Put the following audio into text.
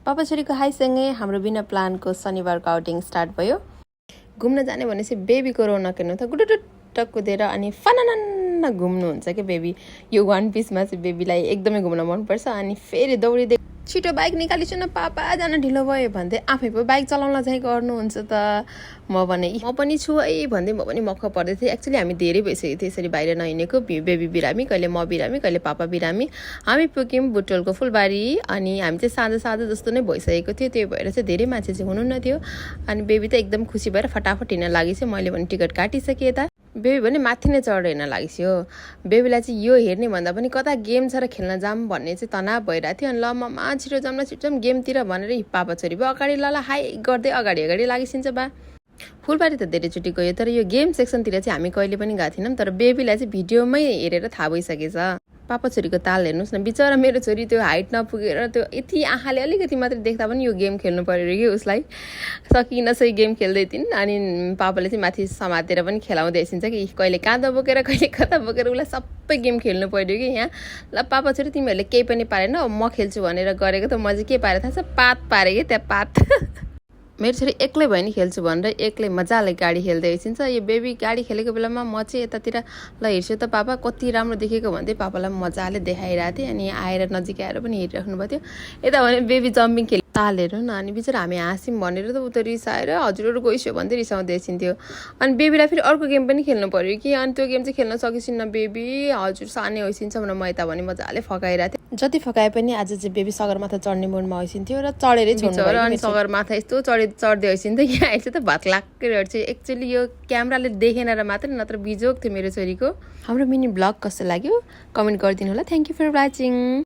पापा छोरीको हाईसँगै हाम्रो बिना प्लानको शनिबारको आउटिङ स्टार्ट भयो। घुम्न जाने भनेपछि बेबीको रौनक हेर्नु त गुडुटुट्ट कुदेर अनि फनानन्न घुम्नुहुन्छ क्या बेबी। यो वान पिसमा चाहिँ बेबीलाई एकदमै घुम्न मनपर्छ। अनि फेरि दौडिँदै छिटो बाइक निकालिछु न पापा, जान ढिलो भयो भन्दै आफै पो बाइक चलाउन चाहिँ गर्नुहुन्छ त। म पनि छु है भन्दै म पनि मक्ख पर्दै थिएँ। एक्चुअली हामी धेरै भइसकेको थियो यसरी बाहिर नहिँडेको। बेबी बिरामी, कहिले म बिरामी, कहिले पापा बिरामी। हामी पुग्यौँ बुटोलको फुलबारी अनि हामी चाहिँ साँझ साँझ जस्तो नै भइसकेको थियो। त्यही भएर चाहिँ धेरै मान्छे चाहिँ हुनुहुन्न थियो। अनि बेबी त एकदम खुसी भएर फटाफट हिँड्न लागेछ। मैले पनि टिकट काटिसकेँ यता। बेबी भने माथि नै चढेर हिँड्न लागेको हो। बेबीलाई चाहिँ यो हेर्ने भन्दा पनि कता गेम छ र खेल्न जाऊँ भन्ने चाहिँ तनाव भइरहेको थियो। अनि ल ममा छिटो जाऊँ गेमतिर भनेर पापा छोरी भयो अगाडि ल हाई गर्दै अगाडि लागिसिन्छ बा। फुलबारी त धेरैचोटि गयो, तर यो गेम सेक्सनतिर चाहिँ हामी कहिले पनि गएको थिएनौँ। तर बेबीलाई चाहिँ भिडियोमै हेरेर थाहा भइसकेछ। पापा छोरीको ताल हेर्नुहोस् न, बिचरा मेरो छोरी त्यो हाइट नपुगेर त्यो यति आँखाले अलिकति मात्रै देख्दा पनि यो गेम खेल्नु पऱ्यो कि उसलाई सकि नसकी गेम खेल्दै थिइन्। अनि पापाले चाहिँ माथि समातेर पनि खेलाउँदै एकछिन्छ कि कहिले काँधो बोकेर कहिले कता बोकेर उसलाई सबै गेम खेल्नु पऱ्यो कि यहाँ। ल पापा छोरी तिमीहरूले केही पनि पारेन, म खेल्छु भनेर गरेको त म चाहिँ के पारेँ थाहा छ, पात पारेँ कि त्यहाँ पात। मेरो छोरी एक्लै भयो नि खेल्छु भनेर एक्लै मजाले गाडी खेल्दै एकछिन्छ। यो बेबी गाडी खेलेको बेलामा म चाहिँ यतातिर ल हेर्छु त पापा कति राम्रो देखेको भन्दै पापालाई मजाले देखाइरहेको थिएँ। अनि आएर नजिक आएर पनि हेरिराख्नु भएको थियो। यता भने बेबी जम्पिङ खेल्यो ताल हेर्नु न। अनि बिचरा हामी हाँस्यौँ भनेर त उता रिसाएर हजुरहरू गइस्यो भन्दै रिसाउँदै एकछिन्थ्यो। अनि बेबीलाई फेरि अर्को गेम पनि खेल्नु पऱ्यो कि। अनि त्यो गेम चाहिँ खेल्न सकिसिन्न बेबी, हजुर सानै होइसिन्छ भनेर म यता भने मजाले फकाइरहेको थिएँ। जति फकाए पनि आज चाहिँ बेबी सगरमाथा चढ्ने मुडमा होइसिन्थ्यो र चढेरै छोड्नु पऱ्यो। अनि सगरमाथा यस्तो चढ्दै होइसिन्थ्यो यहाँ आएछ त भात लाग्कै रहेछ। एक्चुअली यो क्यामेराले देखेन र मात्रै, नत्र बिजोग थियो मेरो छोरीको। हाम्रो मिनी ब्लग कस्तो लाग्यो कमेन्ट गरिदिनु होला। Thank you for watching.